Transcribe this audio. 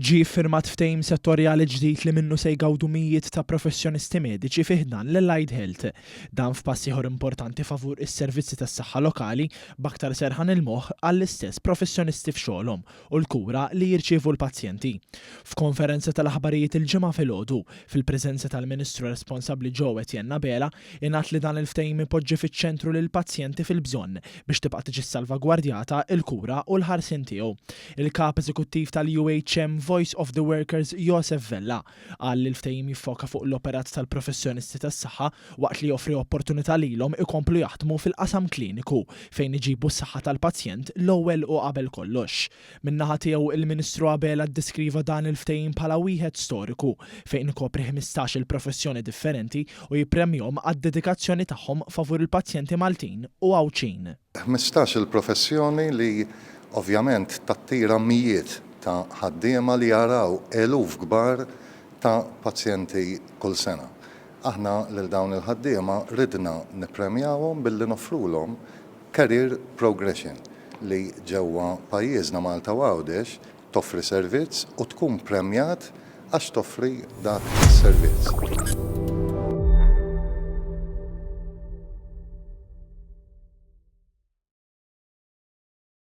Ġie ffirmat ftehim settorjali ġdid li minnu se jgawdu mijiet ta' professjonisti mediċi fi ħdan l-Allied Health. Dan f'pass ieħor importanti favur is-servizzi tas-saħħa lokali b'aktar serħan il-moħħ għall-istess professjonisti f'xogħolhom u l-kura li jirċievu l-pazjenti. F'konferenza tal-aħbarijiet il-Ġimgħa filgħodu, fil-preżenza tal-Ministru responsabbli Joe Etienne Abela, Ingħad li dan il-ftehim ipoġġi fiċ-ċentru lill-pazjenti fil-bżonn biex tibqa' tiġi ssalvagwardjata l-kura u l-ħarsien tiegħu. Il-Kap Eżekuttiv tal-UHM Voice of the Workers Josef Vella qal li l-ftehim jiffoka fuq l-operat tal-professjonisti tas-saħħa waqt li joffri opportunità lilhom ikomplu jaħdmu fil-qasam kliniku fejn iġibu s-saħħa tal-pazjent l-ewwel u qabel kollox. Min-naħa tiegħu, il-Ministru Abela ddeskriva dan il-ftehim bħala wieħed storiku, fejn ikopri 15-il professjoni differenti u jippremjhom għad-dedikazzjoni tagħhom favur il-pazjenti Maltin u Għawdxin. 15-il professjoni li ovvjament tattira mijiet ta' ħaddiema li jaraw eluf kbar ta' pazjenti kull sena. Aħna lil dawn il-ħaddiema ridna nippremjawhom billi noffrulhom Career Progression li ġewwa pajjiżna Malta u Għawdex toffri servizz u tkun premjat għax toffri dak is-servizz.